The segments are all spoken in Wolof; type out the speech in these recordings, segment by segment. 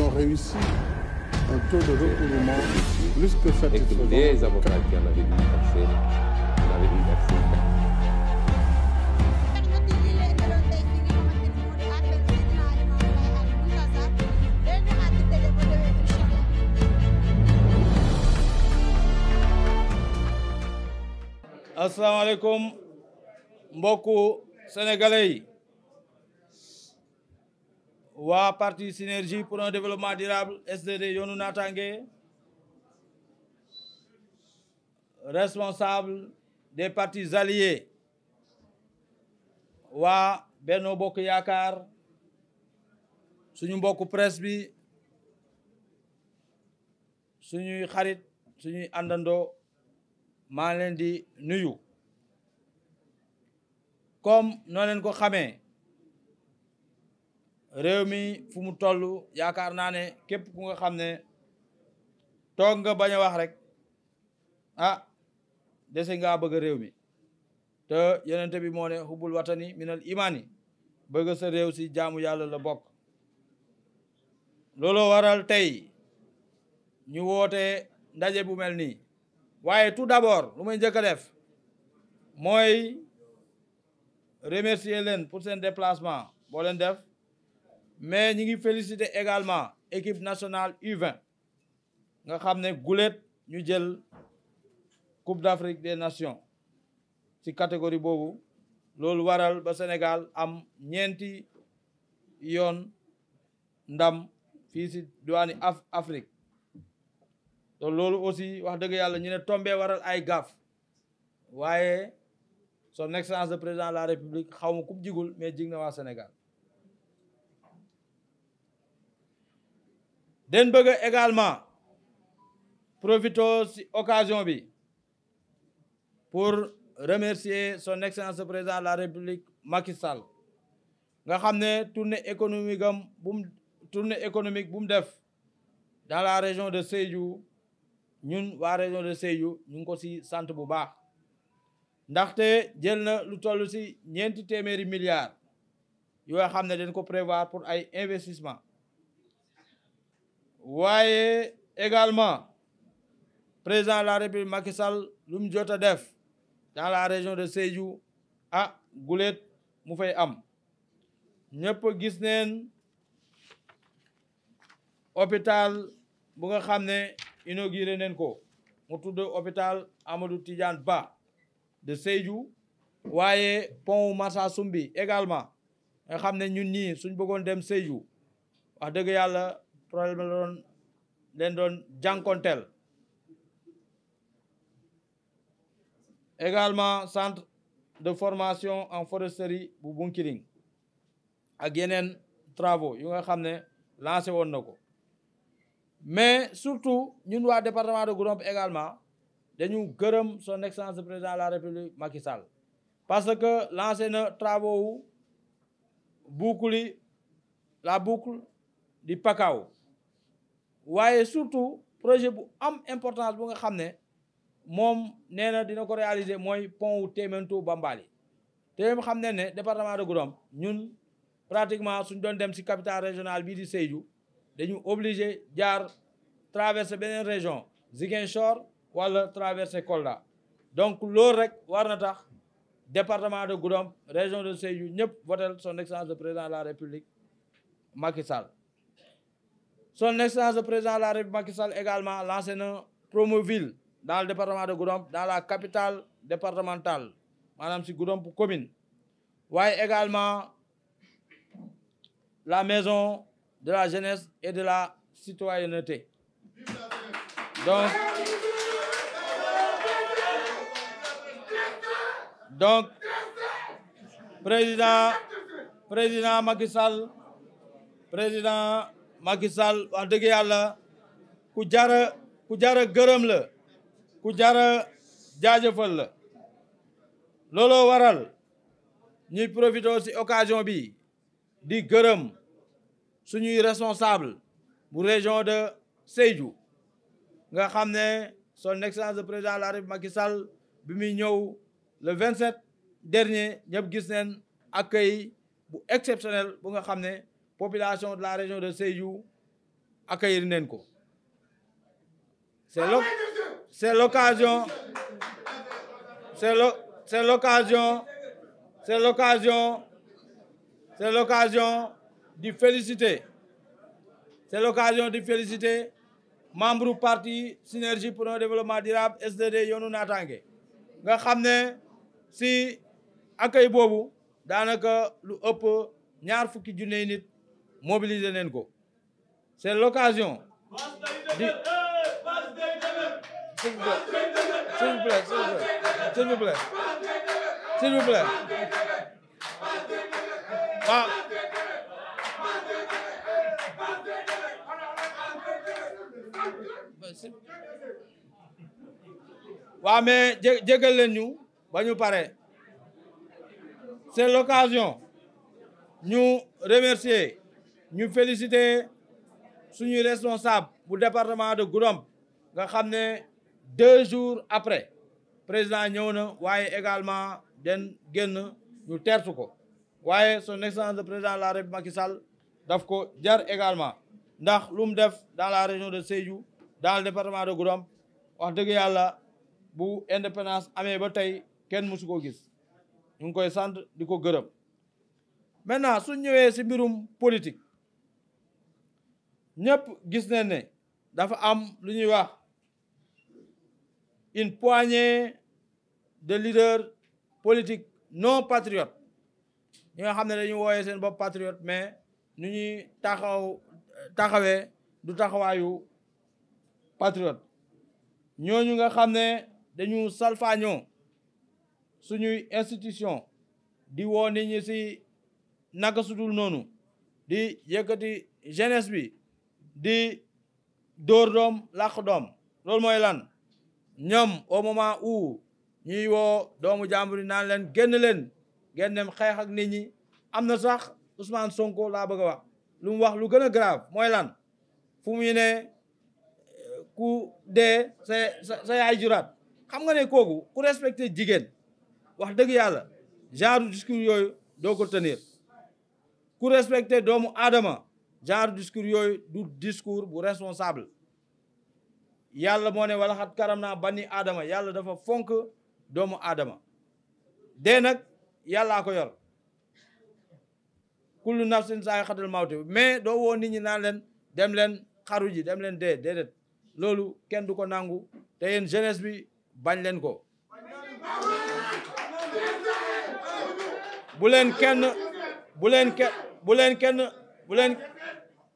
ont réussi un taux de recouvrement plus que satisfaisant. Et que les avocats qui en avaient eu accès, asalaamaaleykum mbokku sénégalais yi waa parti synergie pour un développement durable SDD yoonu naataange responsable des partis alliés waa Benno Bokk Yaakaar suñu mbokku presse bi suñuy xarit suñuy àndandoo maa leen di nuyu comme noo leen ko xamee réew mi fu mu toll yaakaar naa ne képp ku nga xam ne toog nga bañ a wax rek ah dese ngaa bëgg réew mi te yonente bi moo ne xubbul watani minal imani bëgg sa réew si jaamu yàlla la bokk looloo waral tey ñu woote ndaje bu mel nii waaye tout d'abord lu may njëkk a def mooy remercier leen pour seen déplacement boo leen def mais ñi ngi féliciter également équipe nationale U20 nga xam ne gulet ñu jël Coupe d'Afrique des Nations ci catégorie boobu loolu waral ba Sénégal am ñeenti yoon ndam fii ci diwaani Afrique te loolu aussi wax dëgg yàlla ñu ne tombé waral ay gaaf waaye son excellence le président de la république xaw ma kub jigul mais jig na waa Sénégal den bëgg également profito ci occasion bi pour remercier son excellence le président de la république Macky Sall nga xam ne tournée économique bu mu def dans la région de Sédhiou ñun waa région de Sédhiou ñu ngi ko ci sant bu baax ndaxte jël na lu toll ci ñeenti téeméeri milliards yoo xam ne dañ ko prévoir pour ay investissement waaye également président de la République Macky Sall lu mu jot a def dans la région de Sédhiou ah gulet mu fay am ñëpp gis neen hôpital bu nga xam ne inauguré neen ko mu tudd hôpital Amadou Tidiane Ba de Sédhiou waaye pont Marsassoumbi également nga xam ne ñun ñii suñ bëggoon dem Sédhiou wax dëgg yàlla problème la leen doon jànkonteel également centre de formation en foresterie bu Bunkiling ak yeneen travaux yu nga xam ne lancé woon na ko mais surtout ñun waa département de Goudomp également dañu gërëm son excellence le président de la république Macky Sall parce que lancé na travaux la boucle di Pakao waaye surtout projet bu am importance bu nga xam ne moom nee na dina ko réaliser mooy pont wu Témento Bambali te xam ne département de Goudomp ñun pratiquement suñ doon dem ci capitale régionale bii di Sédhiou dañu obligé jaar traverser beneen région Ziguinchor wala traverser Kolda donc loolu rek war na tax département de Goudomp région de Sédhiou ñëpp votel son excellence le président de la république Macky Sall son excellence le président de la république Macky Sall également lancé na Promoville dans le département de Goudomp dans la capitale départementale maanaam ci Goudomp commune waaye également la maison de la jeunesse et de la citoyenneté donc président Macky Sall wax dëgg yàlla ku jara gërëm la ku jara jaajëfal la looloo waral ñuy profité ci occasion bi di gërëm suñuy responsable bu région de Sédhiou nga xam ne son excellence le président de la République Macky Sall bi muy ñëw le 27 dernier ñëpp gis neen accueil bu exceptionnel bu nga xam ne population de la région de Sédhiou accueillir neen ko c'est l'occasion di féliciter membre parti Synergie pour un développement durable SDD yoonu naataange nga xam ne si accueil boobu daanaka lu ëpp 20 000 nit mobiliser neen ko c'est l'occasion di s'il vous plaît waaw mais jégal leen ñu ba ñu pare c'est l'occasion ñu remercier ñu féliciter suñuy responsable bu département de Goudomp nga xam ne 2 jours après président ñëw na waaye également den génn ñu tertu ko waaye son excellence le président de la République Macky Sall daf ko jar également ndax lu mu def dans la région de Sédhiou dans le département de Goudomp wax dëgg yàlla bu indépendance amee ba tey kenn mësu ko gis ñu ngi koy sant di ko gërëm maintenant su ñëwee ci mbirum politique ñëpp gis nañ ne dafa am lu ñuy wax une poignée de leaders politiques non patriotes ñi nga xam ne dañu wooyee seen bopp patriote mais nu ñuy taxawee du taxawaayu patriote ñooñu nga xam ne dañu salfaañoo suñuy institution di woo nit ñi ci naka sudul noonu di yëkkati jeunesse bi di dóor doom làq doom loolu mooy lan ñoom au moment où ñuy woo doomu jàmbur yi naan leen génn dem xeex ak nit ñi am na sax Ousmane Sonko laa bëgg a wax lu mu wax lu gën a grave mooy lan fu muy ne ku dee sa yaay juraat xam nga ne kooku ku respecté jigéen wax dëgg yàlla genre discours yooyu doo ko tenir ku respecté doomu aadama genre discours yooyu du discours bu responsable yàlla moo ne wala xat karam naa bani aadama yàlla dafa fonk doomu aadama dee nag yàllaa ko yor kullu nafsin saa xatal mawte mais doo woo nit ñi naan leen dem leen xaru ji dem leen dee déedéet loolu kenn du ko nangu te yéen jeunesse bi bañ leen ko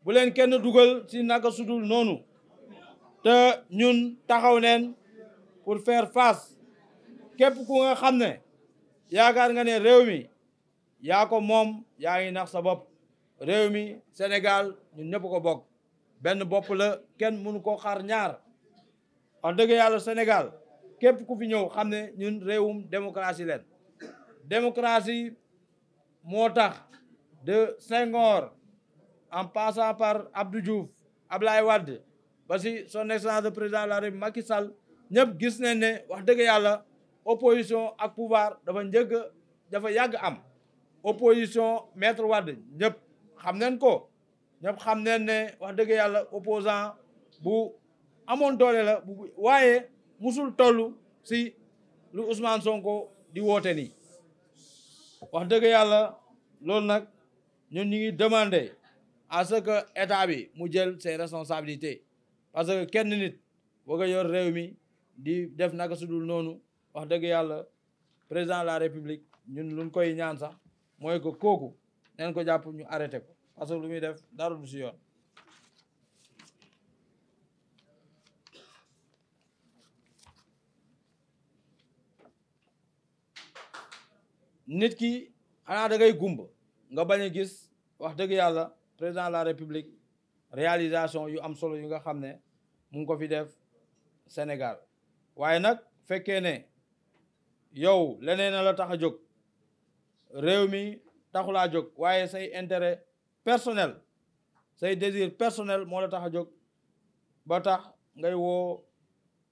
bu leen kenn dugal ci naka sudul noonu te ñun taxaw neen pour faire face képp ku nga xam ne yaakaar nga ne réew mi yaa ko moom yaa ngi nax sa bopp réew mi Sénégal ñun ñëpp ko bokk benn bopp la kenn mënu ko xar ñaar wax dëgg yàlla Sénégal képp ku fi ñëw xam ne ñun réewum démocratie leen démocratie moo tax de Senghor en passant par Abdou Diouf Ablaye Wade ba si son excellence le président de la République Macky Sall ñëpp gis nañ ne wax dëgg yàlla opposition ak pouvoir dafa yàgg am opposition maître Wade ñëpp xam nañ ko ñëpp xam nañ ne wax dëgg yàlla opposant bu amoon doole la waaye musul toll si lu Ousmane Sonko di woote nii wax dëgg yàlla loolu nag ñun ñu ngi demander à ce que état bi mu jël ses responsabilités parce que kenn nit bëgg a yor réew mi di def naka sudul noonu wax dëgg yàlla président de la république ñun luñ koy ñaan sax mooy que kooku neen ko jàpp ñu arrêté ko parce que lu muy def dara du si yoon nit ki xanaa da ngay gumba nga bañ a gis wax dëgg yàlla président de la république réalisation yu am solo yu nga xam ne mu ngi ko fi def Sénégal waaye nag fekkee ne yow leneen la tax a jóg réew mi taxulaa jóg waaye say intérêt personnel say désir personnel moo la tax a jóg ba tax ngay woo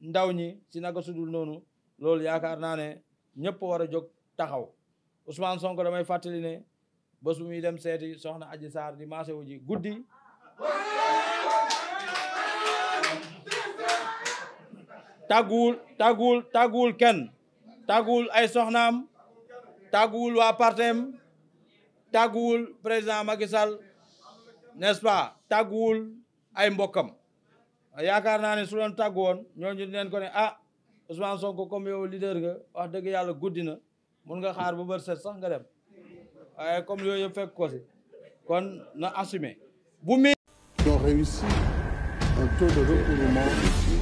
ndaw ñi ci naka sudul noonu loolu yaakaar naa ne ñëpp war a jóg taxaw Ousmane Sonko damay fàttali ne bés bu muy dem seeti soxna Adji Sarr di marché wu ji guddi tàgguwul kenn tàgguwul ay soxnaam tàgguwul waa partem tàgguwul président Macky Sall n'est-ce pas tàgguwul ay mbokkam yaakaar naa ne su doon tàggu woon ñooñu leen ko ne ah Ousmane Sonko comme yow leader nga wax dëgg yàlla guddi na mun nga xaar ba bër set sax nga dem waaye comme yooyu yëpp fekk ko si kon na assumer bu mi ont réussi un taux de recouvrement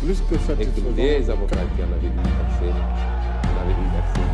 plus que Et que satisfaisant. les avocats qui en avaient eu accès, en avaient eu accès